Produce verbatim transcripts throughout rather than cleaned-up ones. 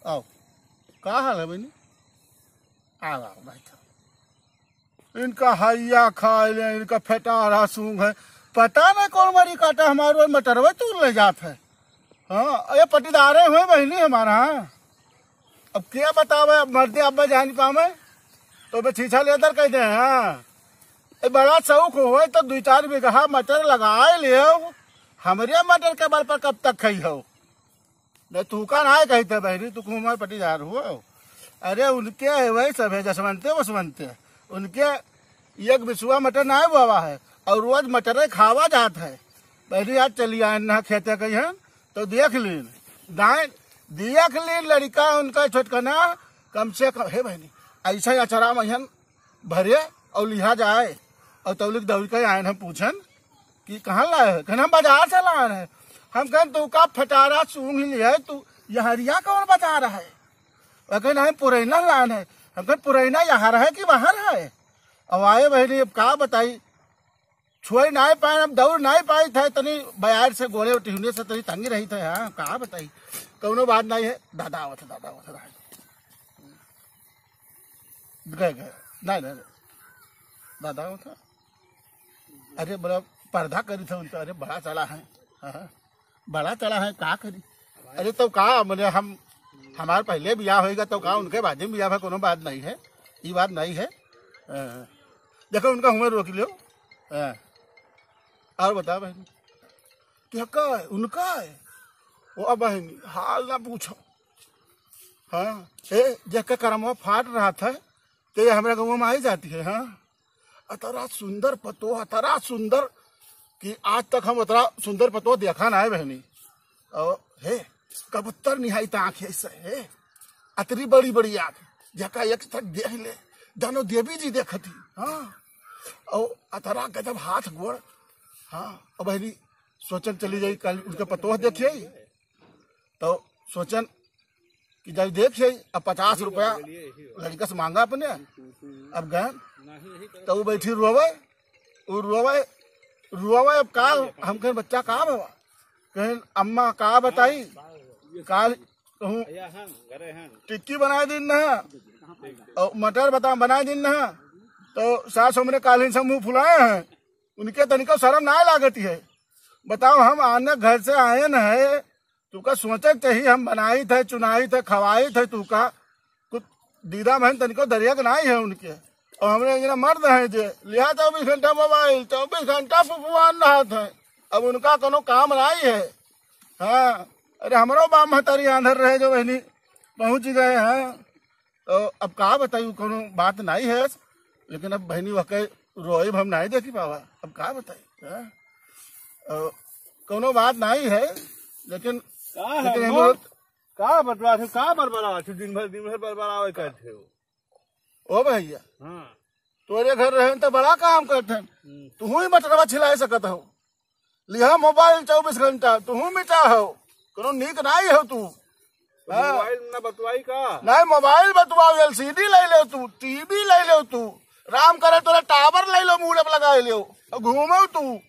आओ, का हाल है बहिनी? आओ, आओ, बैठो। इनका हैया खाए ले, इनका फेटारा सूंघ है। पता नहीं कौन मरी काटा, हमारे मटरवे तूर ले जात है। हाँ, ये पटीदारे हुए बहिनी हमारा, हाँ। अब क्या बतावे, अब मरते अब जान पावे, तो मैं छीछा लेदर कह दे, हाँ। ए, बड़ा शौक होए तो दुई चार बीघा मटर लगाए लेव, हमरे मटर के बल पर कब तक खई हो? नहीं, तू का ना कहते बहरी, तू घूमर पटीदार हो। अरे, उनके है वही सब है, जसवंते वसवंते। उनके एक बिसुआ मटर ना बोवा है, और रोज मटरे खावा जात है। बहरी, आज चली आए ना खेते कहीं हम, तो देख लीन, दाएं, देख लीन लड़का उनका छोटकना, कम से कम, हे बहनी, ऐसा ही अचरा में हम भरे और लिहा जाए। और तौलिक दौड़ के आए हम पूछन कि कहाँ लाए हो? कहन, "हम बाजार से लाए हैं।" हम कहन, "तू का फटारा सूंघ लिया है, तू यहरिया कौन बाजार है?" और कहन, "हम पुरैना लान है।" हम कहन, "पुरैना यहाँ है कि बाहर है?" अब आए बहनी, अब का बताई, छोड़ नाई पाए, हम दौड़ नाई पाई थे, तनी बयार से गोड़े टिहुने से तनी तंगी रही थे। हाँ, का बताई, कौनो बात नहीं है। दादा आवत है, दादा आवत है। गए, गए। नहीं, नहीं, नहीं। दादा आवत है। अरे, बड़ा पर्दा करी था उनका, अरे, बड़ा चला है। हाँ, हाँ। बड़ा चला है, का करी? अरे, तो का, मने हम, हमार पहले बियाह होइगा, तो का, उनके बाद में बियाह है, कोनो बात नहीं है, ई बात नहीं है। हाँ। देखो, उनका हुए रोक लियो। हाँ। और बता बहनी, क्या का है? उनका है? वो बहनी, हाल ना पूछो। हाँ, ए, जेकर करमवा फाट रहा था, तो ये हमरा गाँव में आई जाती है। हाँ, अतरा सुंदर पतोह, अतरा सुंदर कि आज तक हम अतरा सुंदर पतोह देखा ना है बहनी। और हे, कबूतर निहाई त आँख ऐसे है, अतरी बड़ी बड़ी आँख, जका एक तक देख ले, जानो देवी जी देखती। हाँ, और अतरा गजब हाथ गोड़। हाँ, और बहनी सोचन चली जाई, कल उनके पतोह देखिए, तो सोचन कि जब देख जाई, अब पचास रुपया लड़का से मांगा अपने, अब गए, तो वो बैठी रोवे, वो रोवे, रोवे। अब का, हम कहें, "बच्चा, का बाबा?" कहें, "अम्मा, का बताई, काल कहूँ टिक्की बनाए दिन ना, और मटर बता, बनाए दिन ना, तो सास हमरे काल ही से मुँह फुलाए हैं, उनके तनिको शर्म ना लागती है। बताओ, हम आने घर से आए न है, तुका सोचे के चाहिए, हम बनाई थे, चुनाई थे, खवाई थे तुका, कुछ दीदा बहन तनिको दरिया के नाई है उनके।" और हमरे इतना मर्द हैं जे लिहा चौबीस घंटा मोबाइल, चौबीस घंटा फुफुआन रहा था। अब उनका कोनो काम नाई है। हाँ, अरे, हमरो बाप महतारी आंधर रहे जो बहनी पहुँच गए हैं। तो अब का बताई, कोनो बात नाई है, लेकिन अब बहनी वह के रोई हम नाई देखी पावा, अब का बताई, हाँ? अ, कोनो बात नाई है, लेकिन का है, लेकिन हम बोल? लोग का बतलावत हो, का बरबरावत हो, दिन भर, दिन भर बरबरावे करते हो। ओ भैया, हाँ। तोरे घर रहे तो बड़ा काम करते हैं, हम्म। तू ही मटरवा छिलाए सकत हो, लिहा मोबाइल चौबीस घंटा, तुहू मिटा हो, कोनो नीक नाई हो तू। तो हाँ। मोबाइल ना बतवाई का? नाई, मोबाइल बतवाओ, एलसीडी ले लो तू, टीवी ले लो तू, राम करे तोरा टावर ले लो, मूड़े पे लगा लो, और घूमो तू।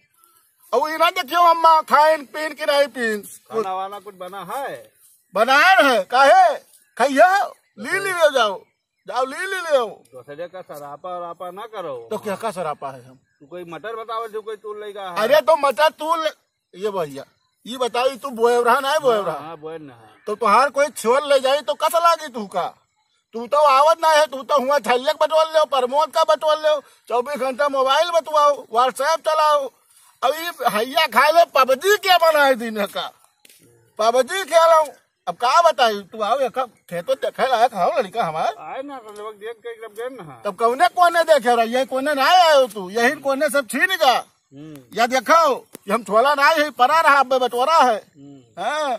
और ई ना देखियो अम्मा खाइन पीन कि नहीं पीन। खाना वाना कुछ बना है? बनाए है, काहे? खइया, ली ली ले जाओ। जाओ, ली, ली, ले आओ। दूसरे का सरापा वरापा ना करो। तो क्या का सरापा है हम? तू कोई मटर बतावे जो कोई तूल लेगा है। अरे तो मटर तूल, ये भैया, ये बताओ, तू बोएवरा ना है, हाँ, बोएवरा? हाँ, बोएन ना है। तो तुहार कोई छोल ले जाई तो कस लागी तू का? तू तो आवत ना है, तू तो हुआ छल्लक बटोल ले, प्रमोद का बटोल ले, चौबीस घंटा मोबाइल बतवाओ, WhatsApp चलाओ। अब ये हैया खाए ले पबजी क्या बनाए दिन का? पबजी खेलो। अब का बताई, तू आओ, एक खेतो देखे लायक हो लड़का हमार। आए ना, तो लोग देख के एकदम गेम ना। तब कौने कोने देखे रहा, ये कोने ना आए हो तू, यही कोने सब छीन जा। हम्म। या देखो, ये हम छोला ना है, परा रहा, अब बटोरा है। हम्म। हाँ।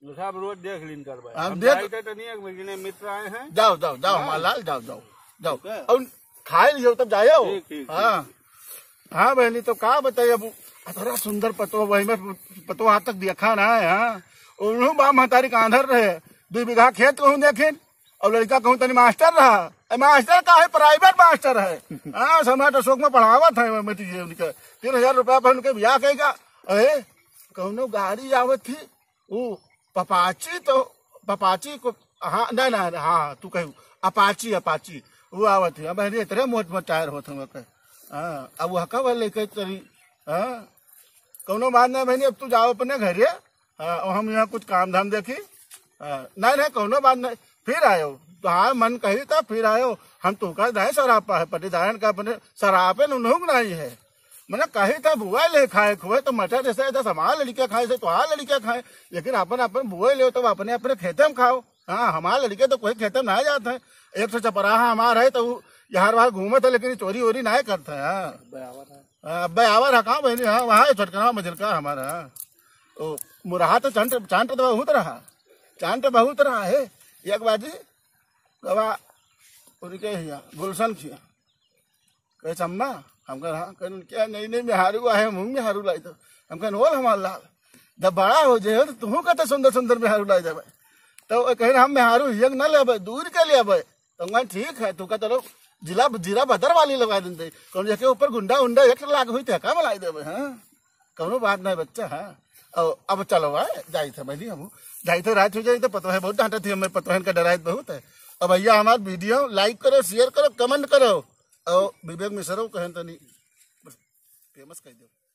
अच्छा, अब रोज देख लीन कर भाई। हम हम देख जाए थे तो नहीं, एक महीने मित्र आए हैं। जाओ, जाओ, जाओ, हाँ। हमार लाल, जाओ, जाओ, जाओ। ठीक है। और खाए लियो तब जाओ। ठीक, ठीक, हाँ। ठीक। हाँ बहनी, तो का बताई, अब अतरा सुंदर पतोह, वही में पतोह आज तक देखा ना है। हाँ, उन्हों बाप महतारी का आंधर रहे, दो बीघा खेत कहूँ देखिन, और लड़का कहूँ तनी मास्टर रहा। ए, मास्टर का है, प्राइवेट मास्टर है। हाँ, सम्राट अशोक में पढ़ावत है, मैं, मैं, ये उनके तीन हजार रुपया पर उनके ब्याह कहेगा। अरे, कौनो गाड़ी आवत ही, उ पपाची तो, पपाची को, हाँ, ना, ना, हाँ, तू कहू, अपाची, अपाची, वो आवत ही। अब अरे, इतने मोट मोट टायर होत हैं ओकर। हाँ, अब वह कब लेके चली? हाँ, कौनो बात ना बहनी, अब तू जाओ अपने घरे। हाँ, और हम यहाँ कुछ काम धाम देखी। हाँ, नहीं, नहीं, कौनो बात नहीं, फिर आयो। तो हाँ, मन कही था, फिर आयो। हम तो का नहीं सरापा है, पटीदारन का अपने सरापे न उन्हों नहीं है। मने कही था, बुआ ले खाए खुए तो मटर जैसे, जैसे हमार लड़के खाए से तो हमार लड़के खाए, लेकिन अपन, अपन बुआ ले तो अपने, अपने खेते में खाओ। हाँ, हमार लड़के तो कोई खेते में ना जाते हैं। एक सौ चपराहा हमार है तो उ यार वार घूमत है, लेकिन चोरी वोरी ना करते हैं। हाँ। बराबर है। हाँ, अब्बे आवर है, कहाँ बहनी? हाँ, वहाँ है छोटकना मझिलका हमारा। हाँ। ओ, मुरहा तो चांट, चांट तो बहुत रहा, चांट बहुत रहा है। एक बाजी गवा उनके हिया, गुलशन खिया। कहे, "अम्मा," हम कहे, "हाँ।" कहे, "क्या नई नई मेहारू आए, मुँह मेहारू लाई तो।" हम कहे, "ओल हमार लाल, जब बड़ा हो जाए तो तुहूँ कहते सुंदर सुंदर मेहारू लाई जावे।" तो वो कहे, "हम मेहारू हियंग ना लेबे, दूर के लेबे।" तो हम कहे, "ठीक है, तू का चलो जिला, जिला बदर वाली लगा देते, कौन जाके ऊपर गुंडा उंडा एक लाख हुई तो का मलाई देबे।" हाँ, कौनो बात नहीं बच्चा। हाँ, और अब चलो, हाँ, जाई थे, मैं हम जाई थे, रात हो जाई तो पतो है बहुत डांटा थी हमें, पतो है इनका डरायत बहुत है। अब भैया हमार वीडियो like करो, share करो, comment करो, और विवेक मिश्रा को कहें तनी फेमस कर दो।